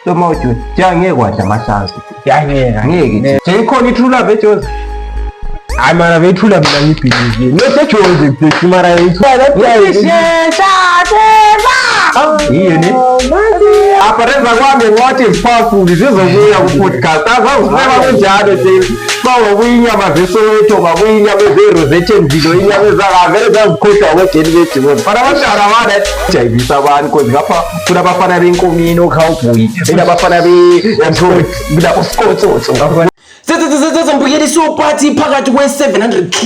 So mawuthi nje ngeke wadla amahlazo. Yangeke. Ngeke nje. Nje ikhona i-true love eJozi. Hayi mara bethula mina ngibhilizile. Ngisejozi mfethu mara yithula. Yiyo ne? Aparenza kwami what is powerful zizobuya ku-podcast. Azazibeka kunjalo nje. Bawo kuyinyama zeSoweto, bakuyinyama zeRosettenville, inyama ezakavele zazikhohlwa kwejeni bejibona. But abantwana bana jayivisa abantu because ngapha kunabafana benkomini ocowboy, kunabafana be kunabo-Scotsotso. Mbukeli sophathi phakathi kwe-700K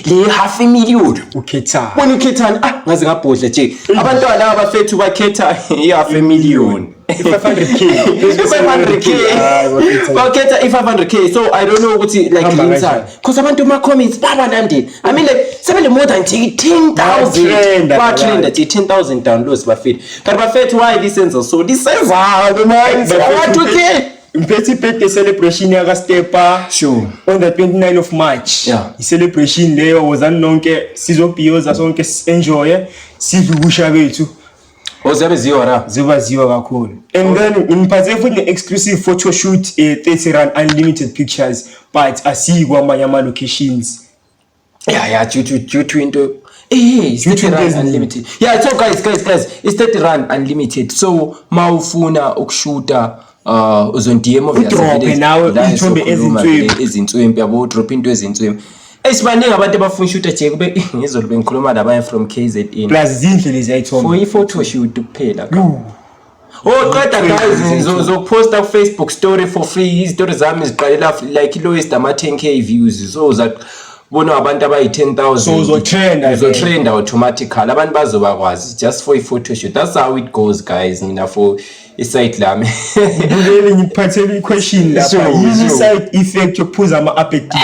le half a million. Ukhetha. Wena ukhethani? Ah, ngaze ngabhodla nje. Abantwana abafethu bakhetha i-half a million. I-500K. I-500K. Hayi, bakhetha. Bakhetha i-500K. So I don't know ukuthi like Hamba yini. kanjani? Because abantu ma comments babalandeli. I mean, like sebele more than 10,000. Bayatrenda. Batrenda nje, 10,000 downloads bafethu. Kanti bafethu, why lisenza so? Lisenzani man? Bafethu, 2K. Ngiphethe i-birthday celebration yakaStepa on the 29 of March. I-celebration leyo, wozani nonke sizobhiyoza sonke, si-enjoye, sidle ukusha bethu. Oziyabe ziyora. Zibaziwa kakhulu. And then ngiphathe futhi ne-exclusive photo shoot, R30 unlimited pictures, but asiyi kwamanye ama-locations. Yeah, due to into it's Due to R30 into unlimited. Yeah, so guys, guys, guys, it's R30 unlimited. So mawufuna ukushuta, uzon DM obviously. Udrophe Vele nawe la iy'thombe esokhuluma ezintswempu. vele ezintswempu yabo, drop into ezintswempu. Esibaningi abantu abafuna ushuta nje, kube ngizolo bengikhuluma nabanye from KZN. Plus zinhle lezi ayithombe. For i-photo shoot kuphela. Oh, qeda guys, ngizoposta ku Facebook story for free. Izitori zami ziqalela like lowest ama 10K views. So uza bona abantu abayi 10,000. So uzotrenda. Uzotrenda automatically. Abantu bazobakwazi just for i-photo shoot. That's how it goes, guys. Mina for isite lami. Mbukeli, ngikuphathele i-question lapha. Yini i-side effect yokuphuza ama-Appetito?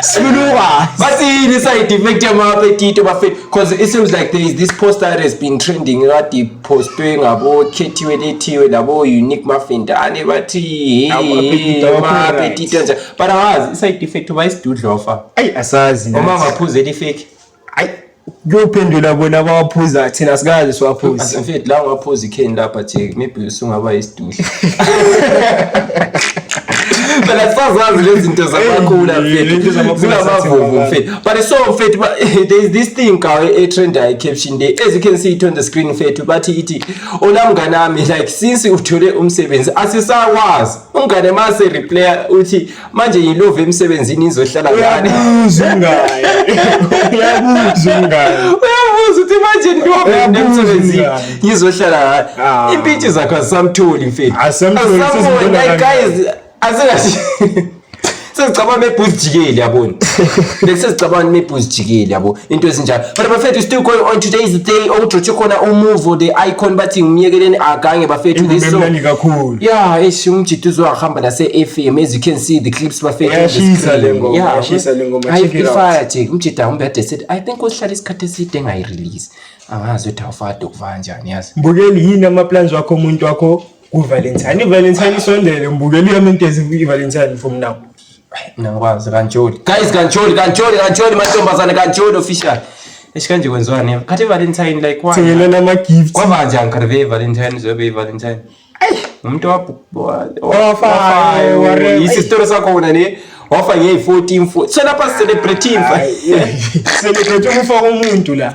Sifuna Bathi yini side effect yama-Appetito bafethu? Because it seems like there is this poster that has been trending, kade postwe ngabo Khethiwe Lethiwe labo Unique Mafindane, bathi Ama-Appetito awakho. ama-Appetito nje, but awazi i-side effect uba isidudlofa. Ayi, asazi Uma nathi. ungaphuzela ifake. Ayi, kuyophendula bona abawaphuza, thina sikaze siwaphuze. Mfethu, la ungaphuza ikheni lapha nje, maybe usungaba isidudla. Phela sazazi lezi zinto zamakhula. Hey, Mfethu, lezi zamakhula. zingamavovo Sathi mfethu. But so mfethu, there is this thing ka e-trendayo, caption le, as you can see it on the screen mfethu, bathi ithi ola mnganami, like since uthole umsebenzi asisakwazi umngane mase replaya uthi manje yilove emsebenzini izohlala ngani. Uyabuza umngane, uyabuza umngane. Uyabuza uthi manje ndilove Uyabuza emsebenzini umngane. ngizohlala ngani. Ah. Impintshi zakho azisamtholi mfethu. Azisamtholi, Azisamtholi, sezibona like kanjani. guys, asingathi sezicabanga maybe uzijikele yabona, like sezicabanga maybe uzijikele yabo, into ezinjalo. But bafethu, still going on, today is the day okudrotshe khona umuvo the icon, bathi ngimyekeleni agange bafethu this Ingoma song. emnandi kakhulu. Yeah, eish, umjidi uzohamba nase-FM, as you can see the clips bafethu on the Iyashisa le screen. ngoma, iyashisa le ngoma, Hayi, check it out. ifire nje umjidi awumbede said I think uhlala isikhathi eside engayirelease, angazi ukuthi awufade ukuva kanjani yazi. Mbukeli, yini ama-plans wakho, umuntu wakho ku-Valentine? I-Valentine isondele mbukeli, uyami into i-Valentine from now. Mina ngikwazi kanjoli guys, kanjoli, kanjoli, kanjoli, mantombazane, kanjoli official. Eish, kanje kwenziwani khathi Valentine, like why? Thengelana ama-gift. Kwaba njani khathi Valentine, zobe Valentine umuntu Wafayo, whatever. Yisitori sakhona ne wafa ngeyi-14 so lapha celebrate. Celebrate ukufa komuntu la.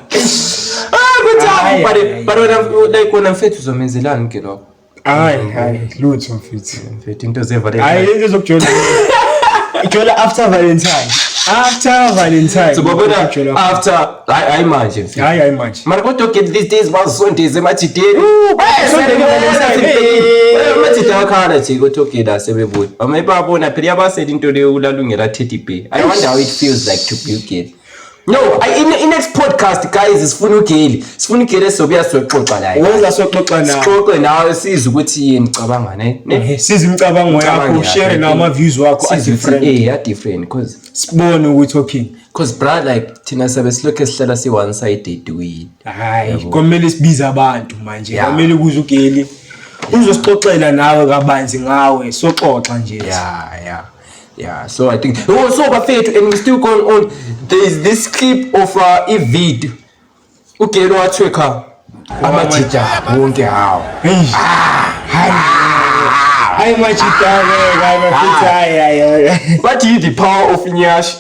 Ah, kuthani. Hayi, But hayi. but wena, like wena mfethu, uzomenzelani ke lokho? Hayi hayi, lutho mfethu. Mfethu, into ze-Valentine. Hayi, into zokujola ijola after Valentine, after Valentine. So babona Ijola. After, hayi hayi, manje mfethu. Hayi hayi, manje. Mara kodwa get these days bazisondeze emajideni. Sondele Valentine, hey. Amajida akhala nje kodwa okay, la sebebuya bame babona phela iyabasela into leyo ulalungela teddy bear. I wonder how it feels like to be ugirl. No, in next podcast guys, sifuna ugirl, sifuna ugirl esizobuya sizoxoxa la. Woza soxoxa nawe. Sixoxe nawe, sizwe ukuthi yini cabanga ne. Siza imicabango yakho, Imicabango ushare yakho. nama-views wakho Sizwe ukuthi, a-different. A different cause Sibone ukuthi okay. Cause bra, like thina sabe silokhu esihlala si one sided we. Hayi, komele sibize abantu manje. Komele kuze ugirl uzosixoxela nawe kabanzi ngawe, soxoxa nje. Yeah. So I think, oh, so bafethu, and we still going on. There is this clip of a video. Ugirl wathweka amajija wonke hawo. Eish. Hayi machitake, hayi mafitha, hayi hayi hayi. Bathi the power of nyash.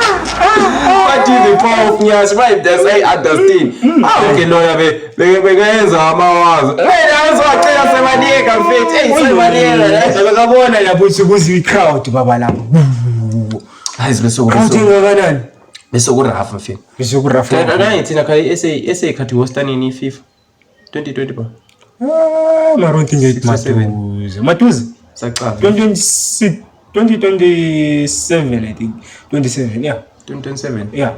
Bathi the power of nyash. Right, that's I understand. Ah, okay loya be beke bekenza amawazo. Wena uzowacela sebaliyeka mfethu. Hey, sebaliyeka. Bekabona lapho ukuthi kuziwe i-crowd baba lapho. Hayi bese Crowd engakanani? Bese ku rough mfethu. Bese ku rough. Kanye thina khayi SA SA khathi hosta nini FIFA 2020 ba. Ah, mara don't think it Six or seven. Matuze. Matuze. Saqala. 2026 2027 I think. 27, yeah. 2027. Yeah.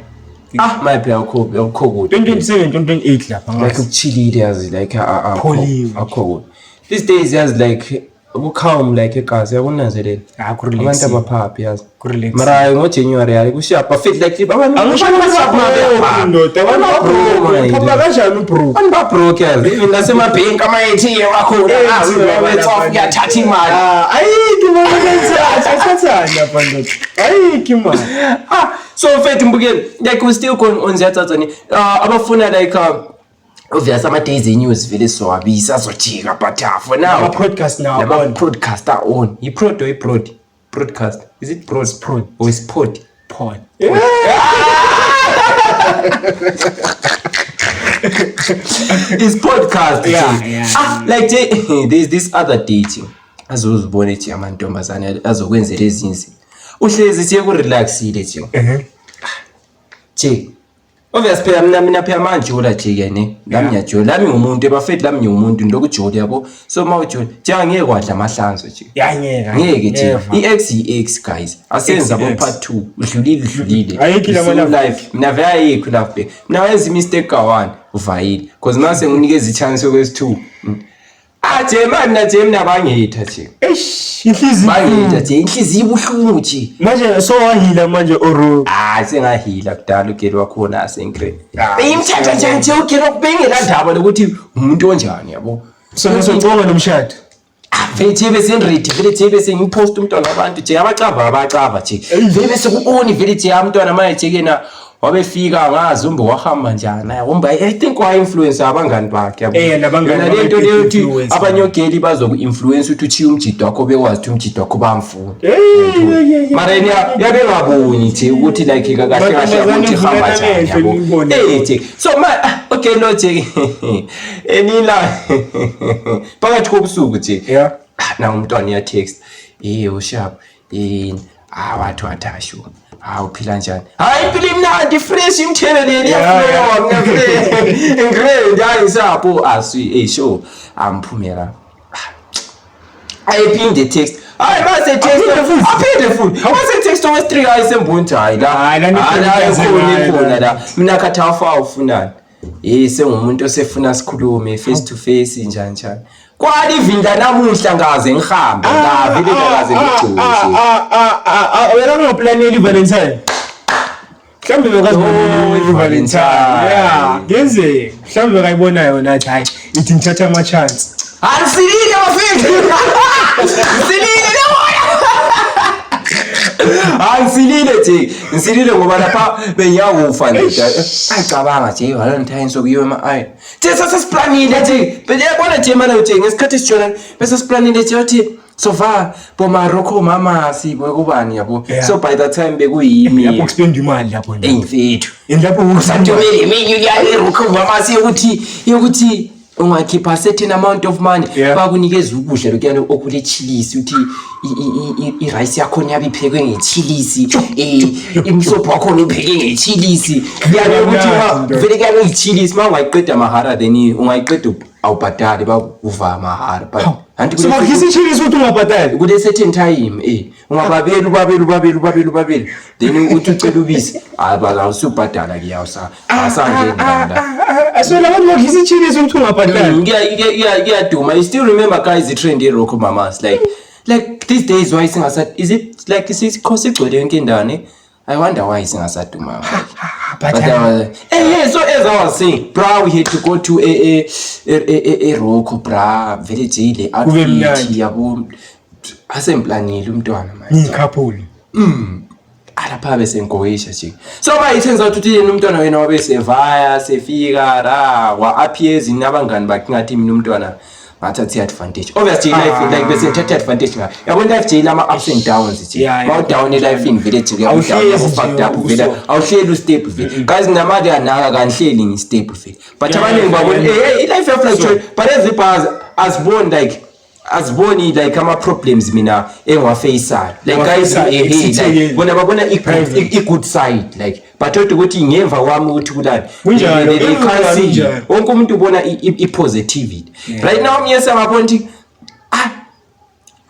Ah, my player akho akho kude. 2027 2028 lapha Like ngazi. ukuchillile yazi like Pholiwe. akho kude. These days yazi like ku-calm like egazi yakunanzelela. Ah, Abantu kurelax. abaphaphi yazi. Kurelax. Mara ngoJanuary hayi kushapa fit like abantu Angisho ukuthi babroke ndoda, abantu babroke. Phapha kanjani ubroke? Abantu babroke yazi even nasemabhenki ama-ATM akhona. Ah, we kuyathatha imali. Ah, ayikho imali enzathi, athathani lapha ndoda. Ayikho imali. Ah, so mfethu mbukeli like we still going on ziyathathani abafuna like obvious ama-days e-news vele siwabisa azojika but for now Ama-podcast now lama on. podcast are on i-prod or i-prod broadcast is it prod Prod. or is pod Pod. It's podcast Yeah, nje. yeah, Ah, like nje, there's this other dating azozibona ethi amantombazane azokwenzela ezinye izinto uhlezi siye kurelaxile nje. Nje obvious phela mina phela manje nje ke ne lami ngiyajola lami ngumuntu ebafethu lami ngiwumuntu ngilokujola yabo so uma ujola nje angeke wadla amahlanzo nje. Ya ngeke. Ngeke nje Never. i-x i-x guys asenza X, abo X. part 2 udlulile udlulile Ayikho la It's love life mina vele ayikho love back mina wenza i-mistake ka-one uvayile cause mase nginikeza i-chance yokwesi-two. Ah je mani na je mina bangihitha nje. Eish, inhliziyo. Bangihitha nje inhliziyo ibuhlungu nje. Manje so wahila manje or Ah sengahila kudala ugeli wakhona asengre. Ah, Bengimthatha nje nje ugeli wakubengela ndaba lokuthi umuntu onjani yabo. so soconga nomshado. Ah, vele nje bese ngiready vele nje bese ngipost umntwana wabantu nje abacava abacava nje. Vele bese ku-on vele nje umntwana manje nje kena wabefika ngazi umbe wahamba njani umbe I think wa-influence abangani bakhe yabo. Eh, nabangani Yona lento leyo ukuthi babe-influence. abanye ogeli bazoku-influence ukuthi uchiye umjido wakho bekwazi ukuthi umjido wakho bamfuna. Hey, Mara yena yabengaboni nje ukuthi like kahle kahle Mantombazane ukuthi hamba ivulana njani amehlo, yabo. nibone. Eh nje so ma ah, okay lo nje enila phakathi kobusuku nje. Yeah. Ah, na umntwana uya text eh usharp eh ah wathi wathashu ah uphila njani hayi impilo imnandi fresh imtheleleni Yeah, iyaflowa mina ngre hayi sapho aswi eh sure amphumela ayiphinde text hayi mase text aphinde futhi mase text owesi-3 hayi sembonti hayi la Hayi, la hayi la nikhona ikhona la. ikhona la mina khathi afa ufunani eh sengumuntu osefuna sikhulume face to face njani njani kwali ivinda namuhla ngaze ngihambe ngavele ngaze ngigxoxe Wena ungaplaneli i-Valentine. Mhlawumbe bekazibonela Oh, i-Valentine. i-Valentine. Yeah, kuyenzeka. Mhlawumbe bekayibona yona athi hayi ithi ngithatha ama-chance. Angisilile bafethu. Ngisilile yabona. Angisilile nje, ngisilile ngoba lapha bengiyakufa nje. Ayicabanga nje Valentine sokuyiwe ema ayi. Nje sasesiplanile nje. Beyabona nje mana nje ngesikhathi sijona bese siplanile nje wathi sova boma rocco mama sibo kubani yabo. Yeah. So by that time bekuyimi. Lapho kuspend imali lapho nje. Ey mfethu. And lapho kuspend Santomele menu ya rocco mama yokuthi ungakhipha certain amount of money Yeah. bakunikeza ukudla lokuyana okule chilisi uthi i-rice yakhona yabe iphekwe ngechilisi imsobho wakhona upheke ngechilisi kuyabe ukuthi Kumnandi, ndoda. vele kuyabe kuyichilisi uma ungayiqeda mahara then ungayiqeda awubhadali bakuva mahara but anti So bakukhisa ichilisi ukuthi ungabhadali. kule certain time ungababeli ubabeli ubabeli ubabeli ubabeli then uthi ucela ubisi hayi bala awusubhadala ke awusangeni la. Aswela abantu bakukhisa ichilisi ukuthi ungabhadali. Kuyaduma. You still remember guys the trend ye-Rocco Mamas like these days why singasa is it like sigcwele yonke indawo ne? I wonder why singasaduma. But But so as I was saying, bra, we had to go to a Rocco bra, vele nje ile Kube outfit mnandi. yabo. Asemplanile umntwana manje. Niyi-couple. Alapha bese ngigoyisha nje. So manje it turns out ukuthi yena umntwana wena wabe sevaya sefika ra wa appears nabangani bakhe ngathi mina umntwana ngathatha i-advantage. Obviously life like bese ngithatha i-advantage ngayo. Yabo life nje ilama ups and downs nje. Ma down e-life vele nje uya down Awuhlezi fucked nje up vele uso. awuhleli u-step vele. Guys namali anaka kanhleli ngi-step vele. But abaningi babona eh i-life ya-fluctuate but ezibhazi aziboni like aziboni like ama-problems mina engiwafaceayo like guys Owafaceayo, eh, eh, like, ekuthithekeni. bona babona i-good Private. i-good side like but kodwa ukuthi ngemva kwami ukuthi kulani Kunjalo, they everyone can't see. kunjalo. Wonke umuntu ubona i-positivity right now mye sengabona ukuthi ah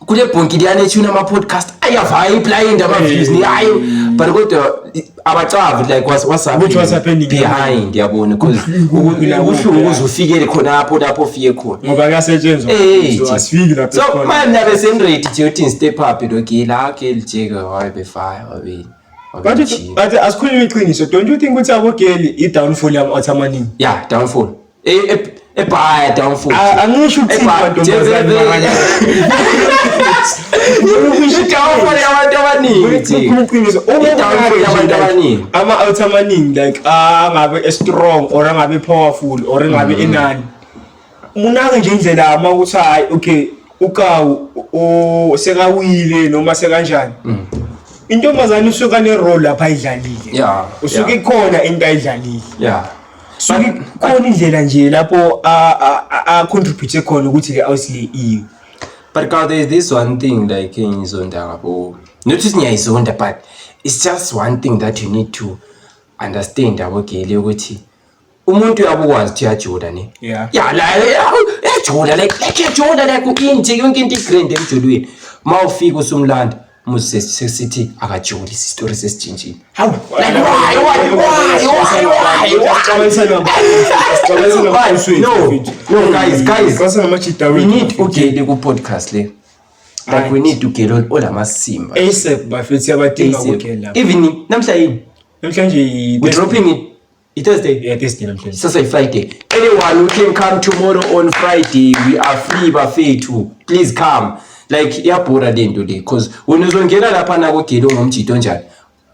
kule bhonki liyana ethuna ama-podcast ayavaya iblind ama-views ni hayi but kodwa abacavi like what's Ukuthi what's happening behind yabona because Kubuhlungu la ubuhlungu kuphi, ukuze ufikele khonapho lapho ufike khona. Ngoba kuyasetshenzwa. Eh, So asifiki lapho so esikhona. manje nabe sengiready nje ukuthi ngi-step up lo gela gel jeka hayi befire wabe But but asikhulume iqiniso, don't you think ukuthi abogeli i-downfall yama-out amaningi? Yeah, downfall ebhaya downfall. Angisho ukuthini mantombazane makanye. I-downfall yabantu abaningi nje. Ukukhuluma iqiniso, uma I-downfall unake yabantu nje, like, abaningi. ama-out amaningi like angabe strong or angabe powerful or engabe enani. Munake nje indlela ama ukuthi hayi okay ukawu sekawile noma sekanjani. Intombazane usuka ne role lapha ayidlalile. Usuke ikhona into ayidlalile. Suke khona indlela nje lapho a contribute khona ukuthi le house le iyo. But God, there's this one thing like engizonda ngabo. Not ukuthi ngiyayizonda but it's just one thing that you need to understand abogele ukuthi umuntu uyabukwazi ukuthi uyajola ne. Yeah, la uyajola like uyajola like inje yonke into igrand emjolweni. Mawufika usumlanda muze sesithi akajoli isitori sesitshintshile. Hawu. Like why why why why why why? No, no guys guys we need ugele ku podcast le. Like we need ugele olamasimba. ASAP bafethu yabadinga ukugela. Even namhla yini? Namhlanje We dropping it. I Thursday. Yeah, Thursday namhlanje. Sasa Friday. Anyone who can come tomorrow on Friday, we are free bafethu. Please come. Like iyabhora lento le because wena uzongena lapha na kugele ongumjito onjani?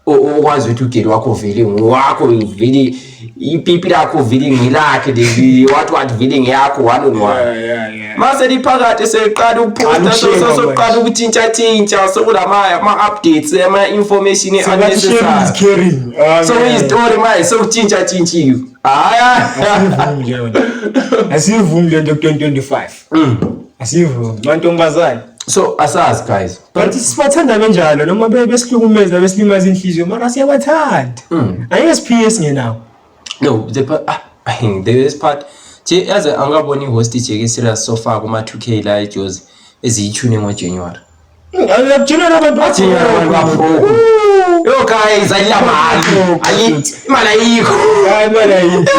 Okwazi ukuthi ugele wakho vele ngowakho vele ipipi lakho vele ngilakhe le what vele ngeyakho one on one. Yeah. Mase liphakathi seqala ukuposta Alushekwa soqala ukutshintsha tshintsha sokulama ama updates ama information Sengathi sharing is unnecessary. caring. So izitori manje sokutshintsha tshintshiwe. Haya. Asivumi leyo nto. Asivumi le nto ku-2025. Asivumi. Mantombazane. So asazi guys. But sibathanda kanjalo noma besihlukumeza besilimaza inhliziyo mara siyabathanda. Angeke siphiye singenawo. No, the part there is part nje yaze angaboni i-host nje serious so far kuma 2K la eJozi eziyithune ngoJanuary. Akujinela abantu January abantu bafoko. Yo guys ayilamali. Ayi imali ayikho. Hayi imali ayikho.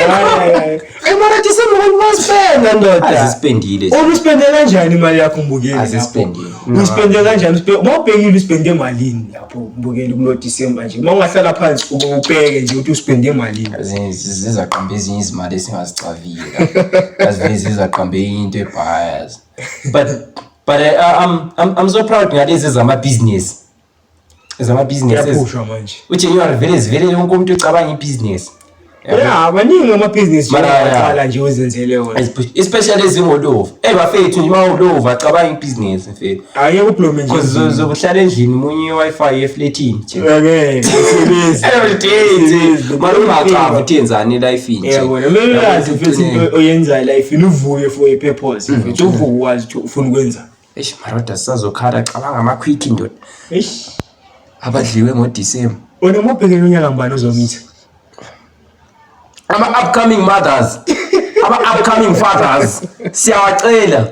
Hayi. Eh mara December abantu baspenda ndoda. Azispendile. nje. Ubuspende kanjani imali yakho mbukeli? lapho? Azispendile. Uyispende kanjani? Mawubhekile uspende malini lapho mbukeli kulo December nje. Mawungahlala phansi ube ubheke nje ukuthi uspende malini. Zizaqamba ezinye izimali esingazicavile. Azivele zizaqamba into ebias. But I'm so proud ngalezi zama business. Zama business. Kuyaphushwa manje. uJanuary vele zivele wonke umuntu ucabanga ibhizinisi. Yeah, baningi amabhizinisi nje Mara, yeah. aqala nje uzenzele wona. Especially ezingolova. Eh bafethu nje mawulova acabanga ibhizinisi mfethu. Ake ublome nje. Because uzokuhlala endlini munye i-Wi-Fi efletini nje. Ake sebenzi. Every day nje. Mara ungacavi uthi yenzani elifini nje. Yabona, kumele uyazi mfethu into oyenzayo life uvuke for a purpose mfethu uvuke ukwazi ukuthi ufuna ukwenza. Eish maroda sisazokhala cabanga ama-quick ndoda. Eish. Abadliwe ngoDisemba. Wena uma ubhekene unyaka ngubani ozomitha? Ama-upcoming mothers, ama-upcoming fathers, siyawacela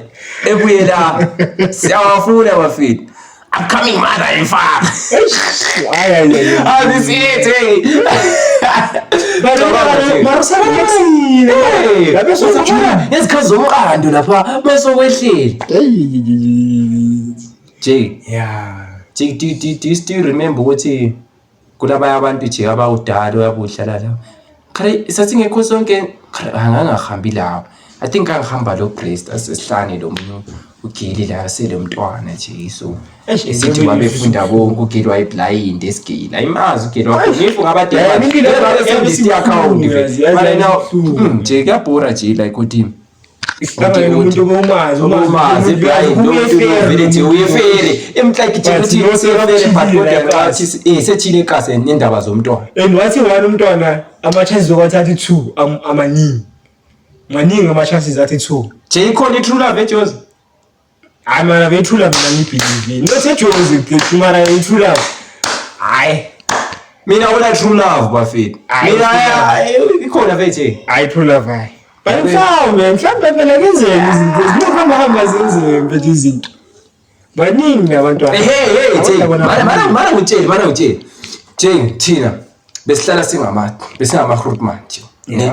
ebuye la. Siyawafuna bafethu. Upcoming mother and father. Hayi hayi hayi. Ah, this is it, hey. Mara usabekisile. Hey, Lapho uzabona ngezikhathi zomqando lapha masokwehlele. Jay, Yeah. Jay, do you still remember ukuthi kulabanye abantu nje abawudala oyabudlala la? Khare sasingekho sonke, khare angangahambi lawo. I think angihamba lo Brest asesihlane lo munye ugeli la selomntwana nje so esithi babefunda bonke ugeli wayeblind esigeli ayimazi ugeli wakho ngifu ngabadela account mara now nje kuyabhora nje like ukuthi Isihlangane nomuntu obumazi umazi blind vele nje uyefere emhlaki nje ukuthi usefere but kodwa ngathi eh sethile ekase nendaba zomntwana and wathi wani umntwana ama chances okwathatha i2 amaningi maningi ama chances athi 2 nje ikhona i-true love ejozi hayi mara bethula mina ngibhilivile not ejozi mfethu mara i-true love hayi mina una true love bafethu mina ikhona mfethu hayi true love hayi but mhlawumbe mhlawumbe phela kenzeka izinto zinokuhamba hamba zenzeke mfethu izinto baningi abantwana hey hey hey mana mana ngitshele mana ngitshele Jane thina besihlala singama besingama grootman nje ne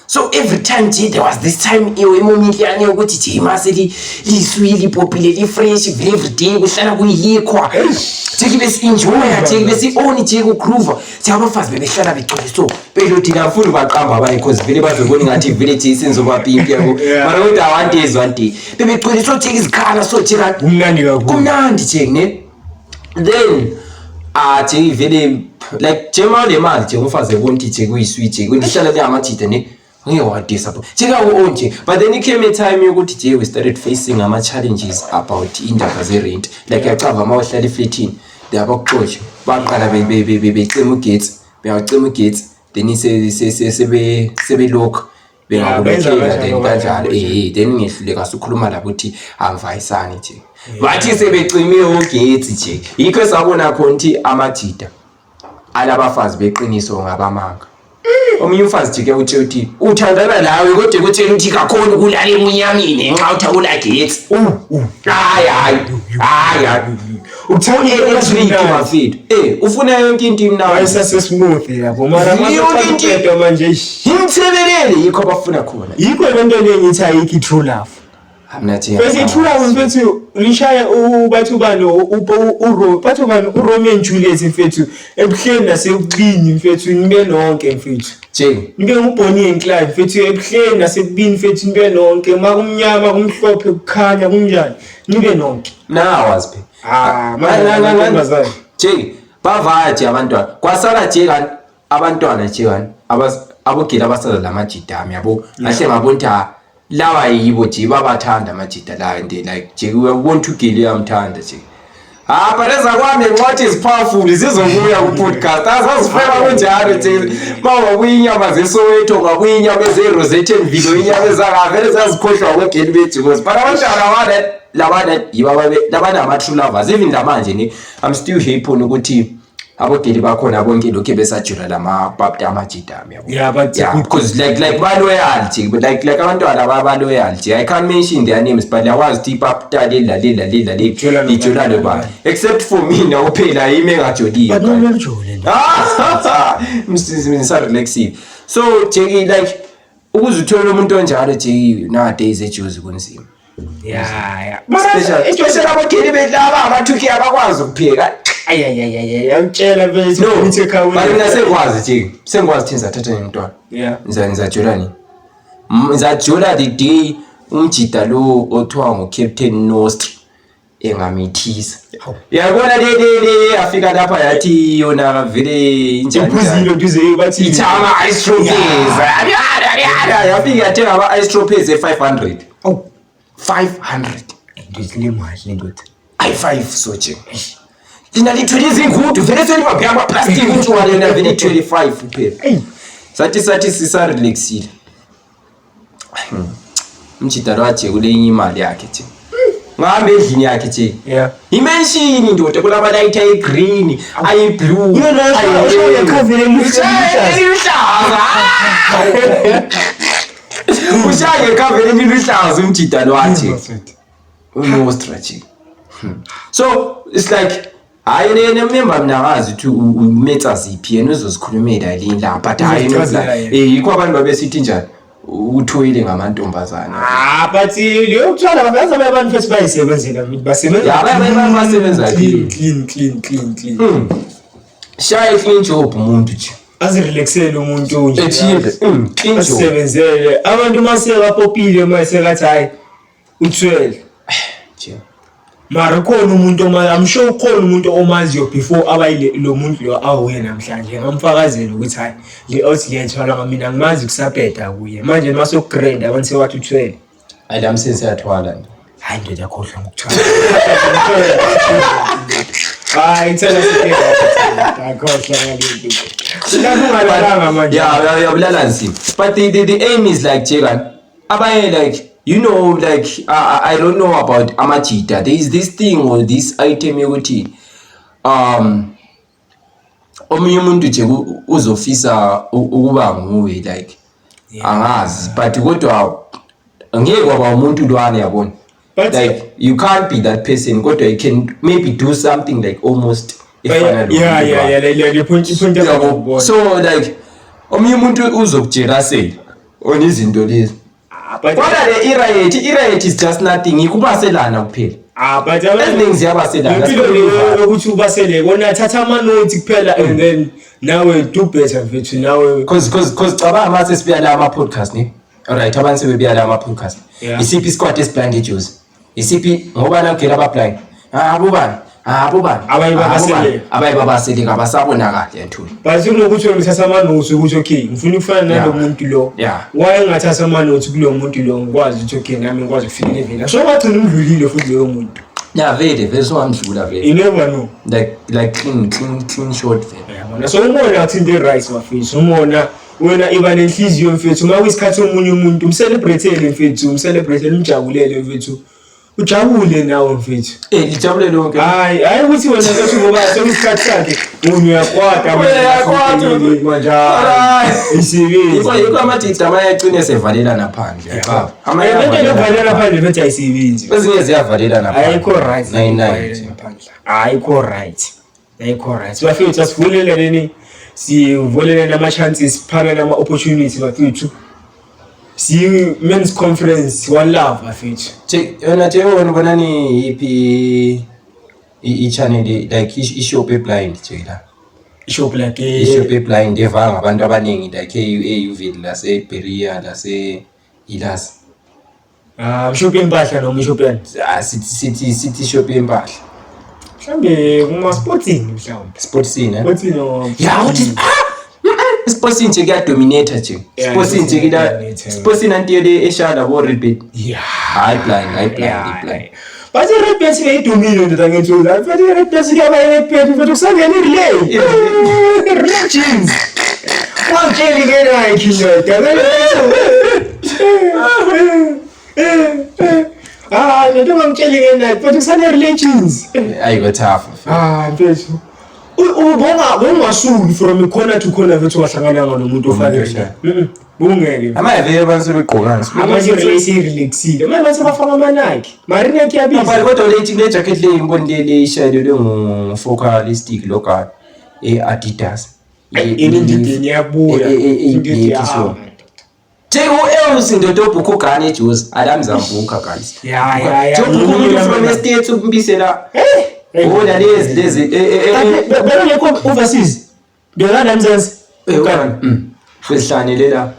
so every time nje there was this time iwe moment yani yokuthi nje imase li liswi lipopile li fresh vele every day kuhlala kuyikhwa nje besi enjoya nje besi own nje ku groove nje abafazi bebehlala begcwele so belothi lafuna baqamba abanye cause vele bazobona ngathi vele nje senzoba pimp yabo mara kodwa one day is one day bebegcwele so nje izikhala so nje kumnandi kakhulu kumnandi nje ne then athi vele like njengoba le mali nje umfazi ebona ukuthi nje kuyiswitch kuhlala lingamajida ne ngeke wadisappoint njengako nje but then it came a time yokuthi nje we started facing ama-challenges about indaba ze-rent like yacava uma uhlala efletini abakuxosha baqala becima ugetsi beyawucima ugetsi then sebelokhu bengakulokhela then kanjalo eh then ngehluleka sukhuluma labo ukuthi angivayisani nje bathi sebecime ugetsi nje yikho esabona khona ukuthi amajida alabafazi beqiniso ngabamanga omunye umfazi jike uthe uthi uthandana nawe kodwa ekutshela ukuthi kakhona ukulala emunyamini nxa uthi awulagetsi hayi hayi hayi hayi Uthanda electric bafethu eh ufuna yonke into imnandi wayesase smooth yabo mara Yonke into- manje manje eish. imthebelele yikho abafuna khona yikho le nto le ngithi ayikho i-true love mna thi bese i-true love mfethu lishaya bathi ubani bathi ubani uRomeo and Juliet mfethu ebuhleni nasebubini mfethu nibe nonke mfethu nje nibe nguBonnie and Clyde mfethu ebuhleni nasebubini mfethu nibe nonke uma kumnyama kumhlophe kukhanya kunjani nibe nonke nawazi phe ah manje amantombazane nje bavaya nje abantwana kwasala nje kani abantwana nje kani abogila abasala lamajidami yabo ngahle ngabona ukuthi ha lawa yibo nje babathanda amajida la and like nje uyabona ukuthi ugili uyamthanda nje Ah, but ezakwami ngenxa is powerful zizobuya ku-podcast azazifeba kunjalo nje uma inyama zeSoweto ngabuya inyama eze-Rosettenville inyama ezangavele zazikhohlwa kwegeli bejukozi but abantwana labana labana yibo labanama-true lovers even lamanje ni I'm still happy ukuthi abogeli bakhona bonke lokhu besajula lamabapta amajidami yabo Yeah, but yeah, because like ba-loyalty but like abantwana ba-loyalty I can't mention their names but yakwazi ukuthi ipapta leli laleli laleli laleli Lijola nobani. lijola nobani except for mina kuphela yimi engajoliyo but noma ujole ngisarelaxile so Jackie like ukuze uthole umuntu onjalo Jackie nowadays ejuzi kunzima yeah especially abogeli bedlaba abathuki abakwazi ukupheka ayayayaya yangitshela mfethu no ngithi ekhaya but mina sengikwazi Jackie sengikwazi ukuthi ngizathatha nemntwana yeah ngizajola nini ngizajola the day umjida lo othiwa nguCaptain Nostri engamithisa yabona le le le afika lapha yathi yona vele injani uphuzile nje bathi itha ama-ice trophies yafika yathenga ama-ice trophies e-500 oh 500 ndizile mali le ndoda ayi-5 so nje lina lithwele izingudu vele selibabhe amaplastiki utshwala yona vele ithwele 5 kuphela eyi sathi sisarelaxile umjida lo aje kulenye imali yakhe nje ngahambe endlini yakhe nje yeah imenshini ndoda kulamalaythi ayi-green ayi-blue cover eliluhlaza eliluhlaza ushaya ngekhaveni eliluhlaza umjida lo athi unostra nje so it's like hayi yena member mina ngazi ukuthi umetsa ziphi yena uzozikhulumela lini la but hayi Uzozichazela yena. eh yikho abantu babesithi njani uthoyile ngamantombazana ah but leyo kuthwala bayazi abanye abantu futhi bayisebenzela basebenza Ya, basebenza clean clean clean clean clean shaya clean job umuntu nje Azirelaxele umuntu nje. Ethile. Clean job. Asebenzele. Abantu mase bapopile mase kathi hayi uthwele. Nje. Mara ukhona umuntu oma I'm sure ukhona umuntu omaziyo before abayile lo muntu lo awuye namhlanje ngamfakazela ukuthi hayi le out liyethwala ngamina ngimazi kusabheda kuye manje mase ukugrand abantu sewathi uthwele. Ayi la msense yathwala nje. Hayi ndoda khohlwa ngokuthwala. Hayi ngithela sike. Akhohlwa ngalento. Silapho ungalalanga manje. Yeah, yeah, yeah, nzima. But the aim is like Jegan. Abaye like you know like I don't know about amajita. There is this thing or this item yokuthi omunye umuntu nje uzofisa ukuba nguwe like angazi but kodwa ngeke kwaba umuntu lwana yabona. But Like you can't be that person kodwa you can maybe do something like almost But efana yeah, lomuntu yeah, yeah, lwana. yeah, le le point Yabo. yakho. So like omunye umuntu uzokujelasela on izinto lezi. Ah, but Kodwa le era yethu, era yethu is just nothing, ikubaselana kuphela. ah, but Eziningi ziyabaselana. Impilo leyo yokuthi ubasele kona thatha ama notes kuphela and then nawe do better mfethu nawe. Cause cabanga mase sibuya la ama podcast ne. Alright, abantu sebebuya la ama podcast. Yeah. Isiphi isquad esiblind ejuice? Isiphi ngoba nagela abablind? Ah, bobani? Ah, bobani? Abaye babaseleka. Abaye babaseleka abasabonakali yanthuli. But kunokuthi wena uthatha ama notes ukuthi okay ngifuna ukufana nalo Yeah. muntu lo. Yeah. Why ngathatha ama notes kulo muntu lo ngikwazi ukuthi okay nami ngikwazi ukufika level. So wagcina umdlulile futhi loyo muntu. Yeah, vele vele songamdlula vele. You never know. Like clean clean clean short vele. Yabona so umona athi into right bafethu umona wena iba nenhliziyo mfethu uma kuyisikhathi omunye umuntu umcelebrate mfethu umcelebrate umjabulele mfethu ujabule nawe mfethu. Eh, lijabule lonke. Hayi hayi ukuthi wena mfethu ngoba sekuyisikhathi sakhe wena uyakwata Uyakwata. manje Alright. isebenzi. Yikho amajita amanye agcine sevalelana phandle. Yaqaba. Amanye Lento ayavalelana yokuvalela phandle. phandle mfethu ayisebenzi. Ezinye ziyavalelana phandle. Ayikho right. Nine nine. Ngaphandle. Ayikho right. Ayikho right. Bafethu asivuleleni sivulelene ama chances siphane ama opportunities bafethu. Si men's conference one love bafethu. Che wena che wena ubona ni iphi i-channel like i-shop eblind nje la. Shop like I-shop eblind evanga ngabantu abaningi like e-Uville lase Berea lase Ilas. Ah, shop yempahla noma ishop yani. Ah, sithi shop yempahla. Mhlambe kuma sporting mhlawumbe. Sport scene eh. Sporting or Yeah, what is Sports nje kuyadominate nje. Yeah, Sports nje kila kuyadominate, yeah. Sports nantiyo le eshaya labo Red Bull. Yeah. Hayi blind, hayi blind, blind. But i-Red Bull seyidumile ndoda ngethu. But i-Red Bull kuyaba i-Red Bull mfethu kusangena i-relay. Relay jeans. Wangitsheli ke Nike ndoda. Ah, ndoda ungangitsheli ke Nike but kusane relay jeans. Ayiko tough. Ah, mfethu. Ubonga bongasuki from corner to corner mfethu wahlangananga nomuntu ofake relay. Bungeke. Amanye vele abantu sebegqokana. Amanye relay seyirelaxile. Manje bathi bafaka ama-Nike. Mara i-Nike iyabiza. But kodwa le jacket le ngibonile le ishayelelwe ngu-focalistic local e-Adidas. Indideni iyabuya. Indidi So. Take u-Els ndoda obhukha ugane ejuice. Alamzambukha guys. Ya ya ya. Jobhukha umuntu from e-States ukumbisela. Ubona lezi Bekungekho overseas. Bekana eMzansi. Kwesihlanele la.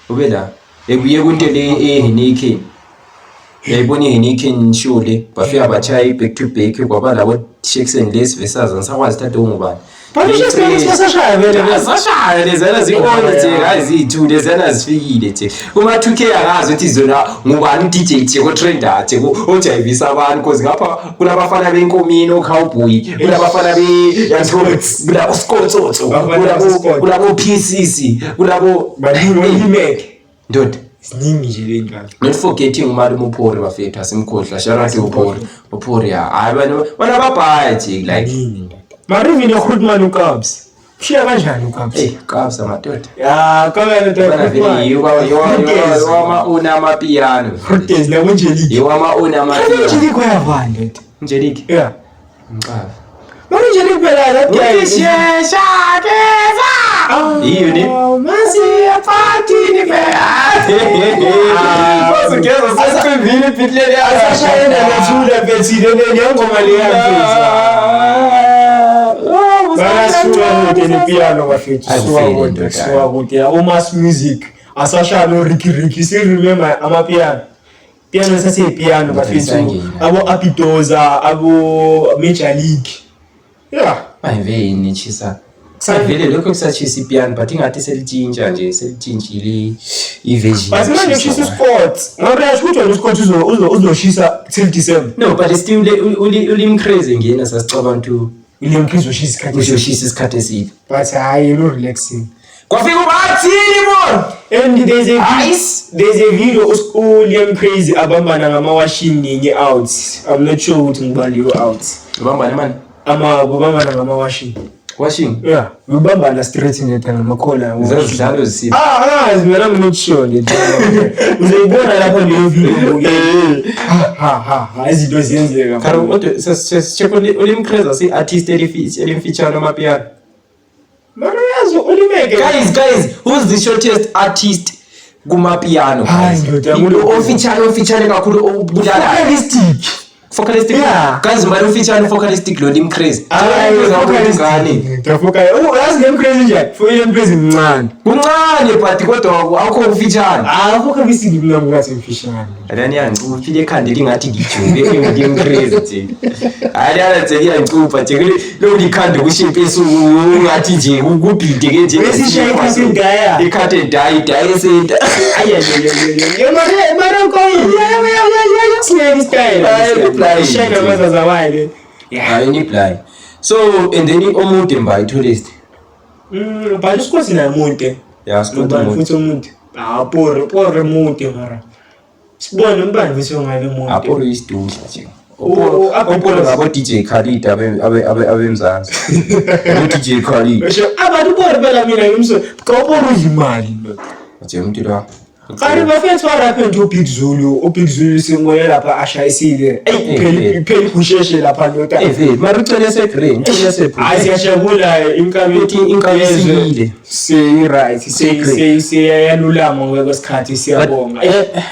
Ube la. Ekuye kunto le eHeineken. Yayibona iHeineken show le. Bafika bachaya i-back to back kwaba labo Shakes and Lace versus angisakwazi thatha ungubani. But uShakes and Lace basashaya vele. Basashaya lezana zi-on nje hayi ziyi-two lezana zifikile nje. Kuma-2K angazi ukuthi zona ngubani DJ nje ko-trenda nje ojayivisa abantu cause ngapha kulabafana benkomini o-cowboy kulabafana kulabo Scotsotso kulabo PCC kulabo Baningi ndoda. Ziningi nje le ndaba. Not forgetting umalume uPhori bafethu asimkhohlwa shout out to uPhori. Uphori ya hayi bana babhaya nje like Baningi ndoda. Mara even uGrootman uKabs. Ushiya kanjani uKabs? hey Kabs amadoda. Ya, kabela ndoda. Bana vele yiwa una amapiano. Grootman la kunjeliki. Yiwa ma una amapiano. Kunjeliki uyavana ndoda. Njeliki. Yeah. Ngiqava. Mara unjeliki phela that guy. Ushesha keza. Iyo ne. Masiya Masiyaphathini phela. Uzugeza sesiqimbile ibhitleli Asashayela nathula mfethu le ngoma le yamfethu. Suka kude nepiano bafethu, Ayi, suka kufile kude, ndoda. suka kude. Abo-mass music asashaya no-Ricky Ricky, still remember amapiano. Piano saseyipiano bafethu, Isangena. abo-Abidoza, abo-Major League. Yeah. Manje yini echisa? Vele lokho kusachisa ipiano but ingathi selitshintsha nje selitshintshile i-version. But manje kushisa uScott. Ngabe uyasho ukuthi wena uScott uzoshisa till December. No, but still uLiam Crazy ngiyena sasicabanga ukuthi William Chris uzoshisa isikhathi eside. uzoshisa isikhathi eside. But hayi, no relaxing. Kwafika ubathini bo? And there's a Ice. there's a video uLiam Crazy abambana ngamawashini ngenye out. I'm not sure ukuthi ngibani leyo out. Ubambane mani? Ama babambana ngamawashini. Washing. Yeah, ubambana straight nje ngamakhola. Zazidlalo zisiphi? Ah, angazi mina, I'm not sure nje. Uzoyibona lapho leyo video ubuke. Ha ha ha, ha, izinto ziyenzeka. Karo kodwa check uLiam Crazy si artist elimfitshane amapiano. Mara uyazi ulimeke. Guys, who's the shortest artist kumapiano? Hayi, ndoda, Ofitshane ofitshane kakhulu obulalayo. Vocalistic. Focalistic. Yeah. Guys, ngibani ufitshane focalistic lo Liam Crazy? Hayi, ngane. vocalistic. Oh, yazi Liam Crazy njani? For Liam Crazy mncane. Kuncane but kodwa awukho ufitshane. Ah, vocalistic mina ngathi mfishane. Lani yangicupha ekhanda lingathi ngijube Liam Crazy nje. Hayi lana nje liyangicupha nje lo likhanda kushimpisa ungathi nje kubhideke nje. Besishaya i-cut and dye. I-cut and dye, dye center. Ay, ay, ay, ay, ay, ay. Mara, mara, ko. Ya, ya, ya, ya, ya, snake style. Hayi, ku-blind. Shaya mazazawayo. Yeah. Hayi ni blind. So and then omude mba i-tourist. But uScott naye mude. Yeah, Scott Ubani mude. futhi omude? Ah, pore, pore mude mara. Sibone umbani futhi ongabe mude. Apolo isidudla nje. Apollo. Opolo ngabo DJ Khalid abe abe abe abemzansi. Abo DJ Khalid. Ngisho abantu pore phela mina ngimso. Ka pore udla imali ndoda. Nje umuntu lo. Kanti bafethu waraphe nje uBig Zulu, uBig Zulu simoye lapha ashayisile. Ey, phela phela kusheshe lapha ndoda. Eh vele, mara ucele se green, ucele se blue. Hayi siyajabula inkabi Uthi inkabi isiyile. Seyi-right, Seyi-great. seyiyalulama ngokwesikhathi siyabonga.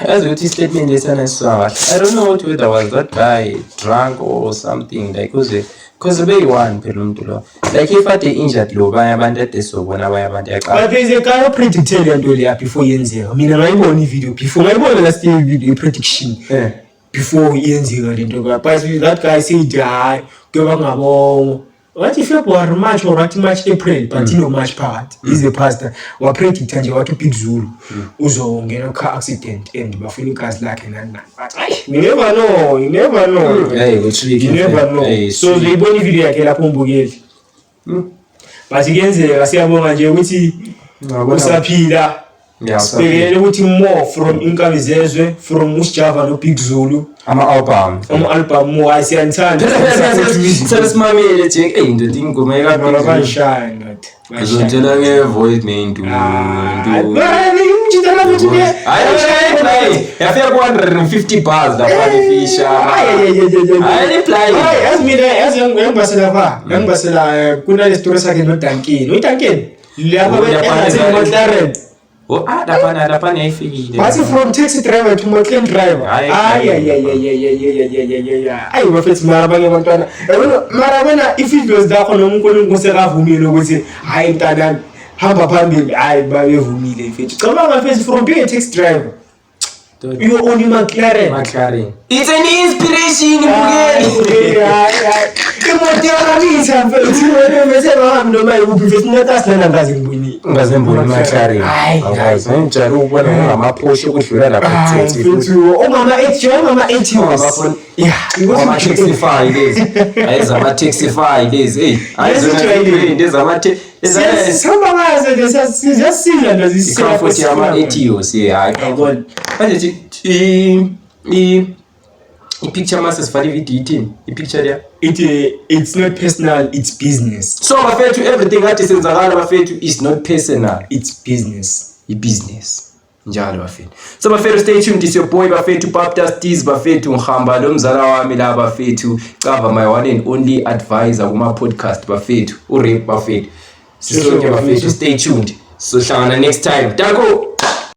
Yazi ukuthi i-statement lesana siswa kahle. I don't know ukuthi whether was that guy drunk or something like uze because beyi-one phela umuntu lo. Like if ade injured lo banye abantu ade sobona abanye abantu yaqala. But there's a guy opredicted le nto leya before yenzeka. Mina ngayibona i-video before, ngayibona last year i-video i-prediction before iyenzeka le nto. But that guy said hayi kuyoba ngabongo. Wathi February, March or wathi March, April, but ino March phakathi. He's a pastor. Wapredicta nje wathi uBig Zulu uzongena car accident and bafuna igazi lakhe nani nani. But ayi, you never know, you never know. Hey, ku-tricky. You never know. Hey, So uzoyibona ivideo yakhe lapho umbukeli. But kuyenzeka, siyabonga nje ukuthi usaphila. Yeah, Sibhekele ukuthi more from Inkabi Zezwe, from uSjava noBig Zulu, ama-album. ama-album more. Hayi siyanithanda. Sele simamele nje eyi ndoda ingoma Mara eka bayishaya ndoda. Bayishaya. Ngizotshela nge-voice man du Ah, du. mara ngimjita lapho ukuthi Hayi hayi yafika ku-150 bars lapha ifisha. Hayi, hayi, hayi, hayi, hayi. Hayi ni-blind. Hayi, yazi mina, yazi ngiyangibasela ba, ngiyangibasela kunale story sakhe noDuncan. UDuncan lapha Oh, lapha- engathi McLaren. Oh, ah laphana laphana yayifikile. Wathi from taxi driver to McLaren driver. Hayi, Hayi, hayi, hayi, hayi, hayi, hayi, hayi, hayi, hayi, hayi. Ayi bafethu mara abanye abantwana. Yabona mara wena ifidlozi lakho noma uNkulunkulu sekavumile ukuthi hayi mntanami hamba phambili, hayi babevumile mfethu. Cabanga mfethu from being a taxi driver you own McLaren. McLaren. It's an inspiration mbukeli. Imoto yakamisa mfethu wena bese bahambi noma yikuphi mfethu nakasi ngaze ngibonile. Ngaze ngibone McLaren. Hayi, Awukazi ngijwayele ukubona ngamaphoshe ukudlula lapha Hayi ku-taxi futhi. mfethu ongama 8 ongama 8 years. Yeah, Ama-taxify lezi. Hayi zama-taxify lezi. Eyi, hayi Lezi zona jwayelekile. lezi zama Sihamba ngazo nje siyasila nje zisila. i-comfort yama-Etios yeah hayi Yabona. manje nje i-picture mase sifake ividiyo ithini i-picture leya It's not personal, it's business. So bafethu, everything kade senzakala bafethu is not personal, It's business. I-business njalo bafethu. So bafethu, stay tuned, it's your boy bafethu Baptist Tees bafethu, ngihamba lo mzala wami la bafethu, cava my one and only advisor kuma podcast bafethu, uRape bafethu, sisonke bafethu, stay tuned, sohlangana next time, danko.